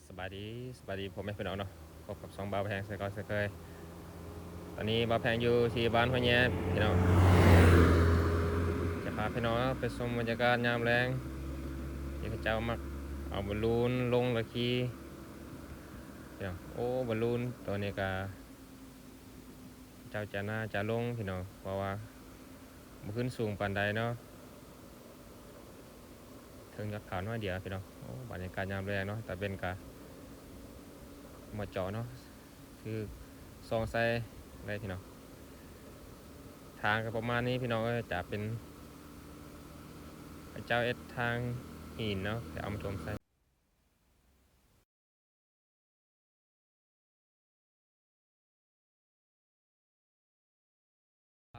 ສະບາຍດີ ສະບາຍດີພໍ່ແມ່ພີ່ນ້ອງເນາະ, ພົບກັບຊ່ອງບ່າວແພງເຊັ່ນເກົ່າເຊັ່ນເຄີຍ. ຕອນນີ້ບ່າວແພງຢູ່ທີ່ບ້ານຫ້ວຍແຍງພີ່ນ້ອງ, ຈະພາພີ່ນ້ອງໄປຊົມບັນຍາກາດຍາມແລງ ທີ່ເຂົາເຈົ້າມັກເອົາບາລູນລົງແລ້ວຂີ່ພີ່ນ້ອງ. ໂອ້ ບາລູນໂຕນີ້ກະ ເຈົ້າຈະໜ້າຈະລົງພີ່ນ້ອງ ເພາະວ່າບໍ່ຂຶ້ນສູງປານໃດເນາະ, ເທິງຍອດຜາໜ້ອຍດຽວພີ່ນ້ອງ. ໂອ້ ບັນຍາກາດຍາມແລງເນາະ, ຕາເວັນກະໝໍ້ເຈາະເນາະ, ຖືກສ່ອງໃສ່ໄດ້ພີ່ນ້ອງ. ທາງກະປະມານນີ້ພີ່ນ້ອງເອີຍ, ຈະເປັນ ເຂົາເຈົ້າເຮັດທາງຫີນເນາະ ເອົາມາຖົມໃສ່.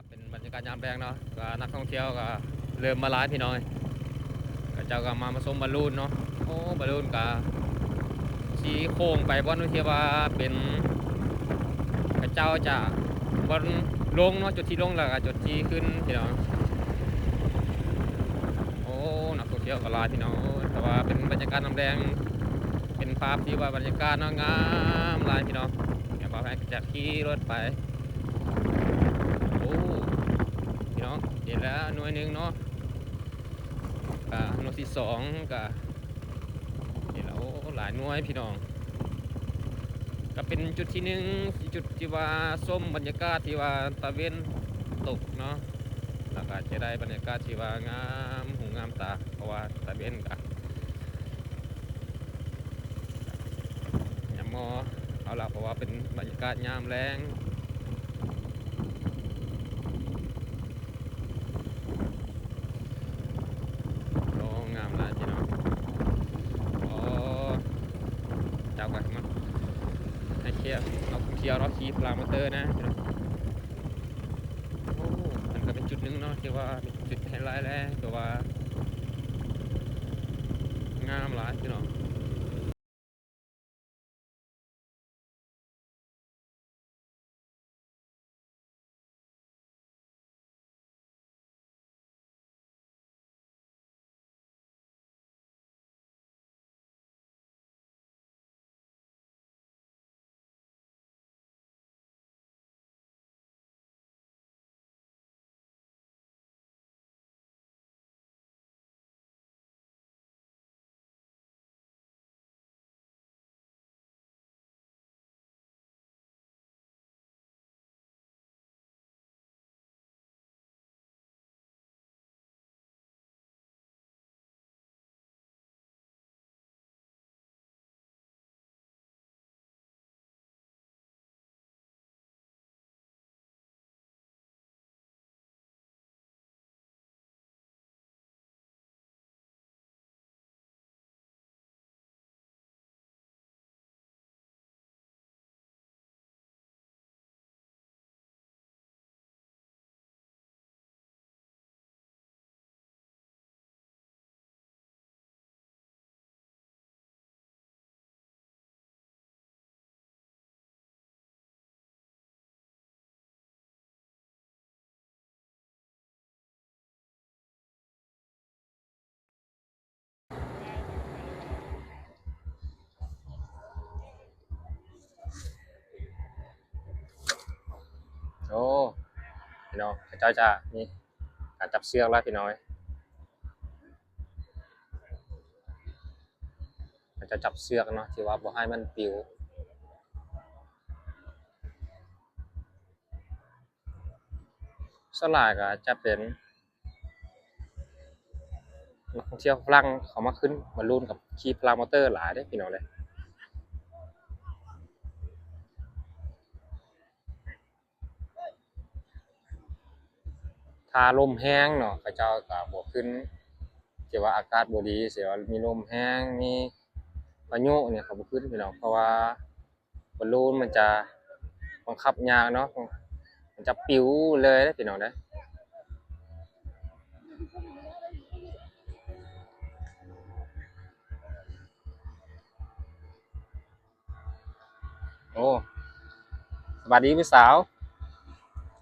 ເປັນບັນຍາກາດຍາມແລງເນາະ, ກະນັກທ່ອງທ່ຽວກະເລີ່ມມາຫຼາຍພີ່ນ້ອງເອີຍ, ເຂົາເຈົ້າກະມາ ມາຊົມບາລູນເນາະ. ໂອ້ ບາລູນກະຊິໂຄ້ງໄປບ່ອນທີ່ວ່າເປັນ ເຂົາເຈົ້າຈະບ່ອນລົງເນາະ, ຈຸດທີ່ລົງ ແລ້ວກະຈຸດທີ່ຂຶ້ນພີ່ນ້ອງ. ໂອ້ ນັກທ່ອງທ່ຽວກໍຫຼາຍພີ່ນ້ອງ, ແຕ່ວ່າເປັນບັນຍາກາດຍາມແລງ ເປັນພາບທີ່ວ່າບັນຍາກາດເນາະ ງາມຫຼາຍພີ່ນ້ອງ. ດຽວບ່າວແພງຈະຂີ່ລົດໄປ. ໂອ້ ພີ່ນ້ອງ ເຫັນແລ້ວໜ່ວຍໜຶ່ງເນາະ, ກະໜ່ວຍທີສອງກະເຫັນແລ້ວ. ໂອ້ ຫຼາຍໜ່ວຍພີ່ນ້ອງ. ກະເປັນຈຸດທີໜຶ່ງ ຈຸດທີ່ວ່າຊົມບັນຍາກາດທີ່ວ່າຕາເວັນຕົກເນາະ, ແລ້ວກະຈະໄດ້ບັນຍາກາດທີ່ວ່າງາມຫູງາມຕາ ເພາະວ່າຕາເວັນກະຍາມມໍ່ເອົາລະ, ເພາະວ່າເປັນບັນຍາກາດຍາມແລງ. ໂອ້ ງາມຫຼາຍພີ່ນ້ອງ. ໂອ້ ເຈົ້າກໍມາໃຫ້ທ່ຽວ ເອົາທ່ຽວເນາະ ຂີ່ພາລາມໍເຕີນະພີ່ນ້ອງ. ໂອ້ ມັນກໍເປັນຈຸດໜຶ່ງເນາະ ທີ່ວ່າເປັນຈຸດໄຮໄລແຫຼະ ແຕ່ວ່າງາມຫຼາຍພີ່ນ້ອງ. ໂອ້ ພີ່ນ້ອງ ເຂົາເຈົ້າຈະມີການຈັບເຊືອກແລ້ວພີ່ນ້ອງເອີຍ, ເຂົາເຈົ້າຈັບເຊືອກເນາະ ທີ່ວ່າບໍ່ໃຫ້ມັນປິວ. ສ່ວນຫຼາຍກໍຈະເປັນນັກທ່ອງທ່ຽວຝຣັ່ງເຂົາມາຂຶ້ນບາລູນກັບຂີ່ພາລາມໍເຕີຫຼາຍເດ້ພີ່ນ້ອງເດ້. ຖ້າລົມແຮງເນາະ ເຂົາເຈົ້າກໍບໍ່ຂຶ້ນ, ທີ່ວ່າອາກາດບໍ່ດີ ຊິວ່າມີລົມແຮງ ມີພາຍຸນີ້ ເຂົາບໍ່ຂຶ້ນພີ່ນ້ອງ, ເພາະວ່າ ບາລູນມັນຈະບັງຄັບຍາກເນາະ, ມັນຈະປິວເລີຍເດ້ພີ່ນ້ອງເດີ. ໂອ້ ສະບາຍດີຜູ້ສາວ,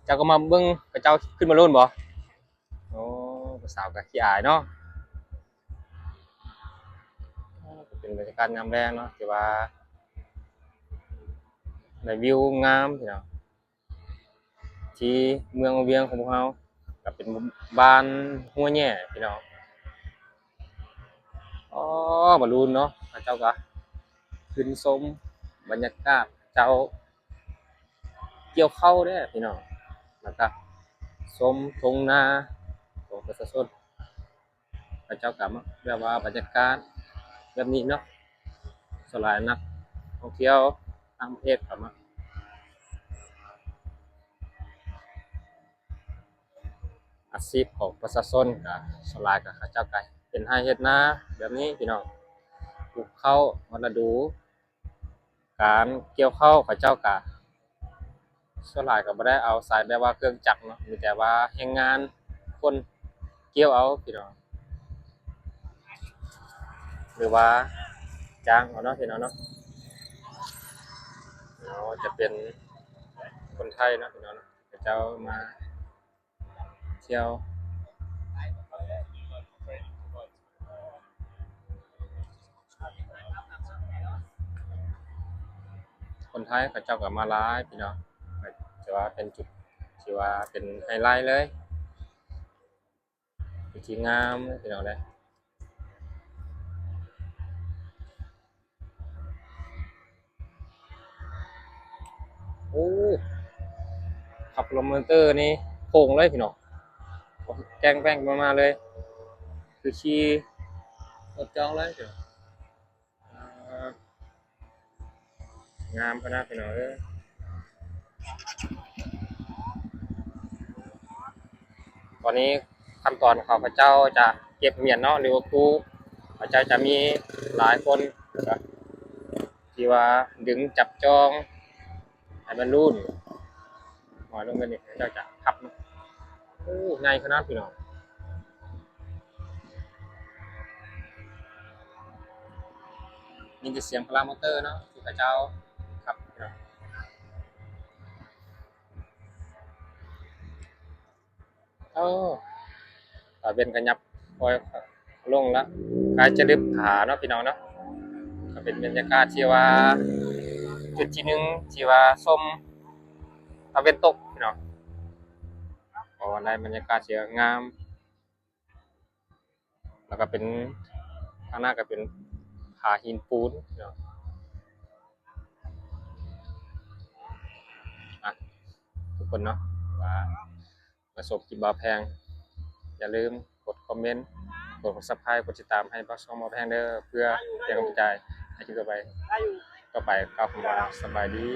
ເຈົ້າກໍມາເບິ່ງເຂົາເຈົ້າຂຶ້ນບາລູນບໍ່? ໂອ້ ຜູ້ສາວກໍຂີ້ອາຍເນາະ. ໂອ້ ເປັນ ປັນບັນຍາກາດຍາມແລງເນາະ ທີ່ວ່າໄດ້ວິວງາມພີ່ນ້ອງ ທີ່ເມືອງວຽງຂອງພວກເຮົາ ກໍເປັນບ້ານຫົວແຫຍ່ພີ່ນ້ອງ. ອໍ ບາລຸນເນາະ ເຂົາເຈົ້າກໍຂຶ້ນຊົມບັນຍາກາດເຂົາເຈົ້າກ່ຽວເຂົ້າເດ້ພີ່ນ້ອງ ແລ້ວກໍຊົມທົ່ງນາຂອງປະຊາຊົນ. ເຂົາເຈົ້າກໍມັກແບບວ່າບັນຍາກາດແບບນີ້ເນາະ ສ່ວນຫຼາຍນັກທ່ອງທ່ຽວຕ່າງປະເທດກໍມາ. ອາຊີບຂອງປະຊາຊົນກໍສ່ວນຫຼາຍກໍເຂົາເຈົ້າກໍເຮັດໄຮ່ເຮັດນາແບບນີ້ພີ່ນ້ອງ ປູກເຂົ້າຮອດລະດູ ການກ່ຽວເຂົ້າເຂົາເຈົ້າກະສ່ວນຫຼາຍກໍບໍ່ໄດ້ເອົາໃສ່ແບບວ່າເຄື່ອງຈັກເນາະ ມີແຕ່ວ່າແຮງງານຄົນກ່ຽວເອົາພີ່ນ້ອງ ຫຼືວ່າຈ້າງເອົາເນາະພີ່ນ້ອງເນາະ. ເນາະ ຈະເປັນຄົນໄທເນາະພີ່ນ້ອງເນາະ ເຂົາເຈົ້າມາ ທ່ຽວ ຄົນໄທເຂົາເຈົ້າກໍມາຫຼາຍພີ່ນ້ອງ ຖືວ່າເປັນຈຸດທີ່ວ່າເປັນໄຮໄລເລີຍ ເປັນທີ່ງາມພີ່ນ້ອງເດີ. ໂອ້ ຂັບລົມມອເຕີນີ້ໂຄ້ງເລີຍພີ່ນ້ອງ ແກ້ງແປ້ງມາໆເລີຍ ຄືຂີ່ລົດຈອງເລີຍພີ່ນ້ອງ. ອ່າ ງາມຂະໜາດພີ່ນ້ອງເອີຍ. ຕອນນີ້ຂັ້ນຕອນເຂົາ ເຂົາເຈົ້າຈະເກັບໝຽນເນາະ ຫຼືວ່າຄູ ເຂົາເຈົ້າຈະມີຫຼາຍຄົນທີ່ວ່າດຶງຈັບຈອງໃຫ້ມັນລູນ ໜ້ອຍລົງແບບນີ້ ເຂົາເຈົ້າຈະພັບເນາະ. ໂອ້ ໃຫຍ່ຂະໜາດພີ່ນ້ອງ ຍິນແຕ່ສຽງພະລັງມອເຕີເນາະ ທີ່ເຂົາເຈົ້າຂັບພີ່ນ້ອງ. ໂອ້ ຕາເວັນກໍຫຍັບຄ່ອຍລົງລະ ໃກ້ຈະລຶບຜາເນາະພີ່ນ້ອງເນາະ. ກໍເປັນບັນຍາກາດທີ່ວ່າ ຈຸດທີໜຶ່ງທີ່ວ່າຊົມຕາເວັນຕົກພີ່ນ້ອງ ເພາະວ່າໄດ້ບັນຍາກາດທີ່ງາມ ແລ້ວກໍເປັນ ທາງໜ້າກໍເປັນຜາຫີນປູນເນາະ. ອ່ະ ທຸກຄົນເນາະ ວ່າມາຊົມຄລິບບ່າວແພງ ຢ່າລືມກົດຄອມເມັນ ກົດ Subscribe ກົດຕິດຕາມໃຫ້ບ່າວຊ່ອງບ່າວແພງເດີ ເພື່ອເປັນກຳລັງໃຈໃຫ້ຄລິບຕໍ່ໄປ ຕໍ່ໄປ. ກ່າວຄຳວ່າສະບາຍດີ.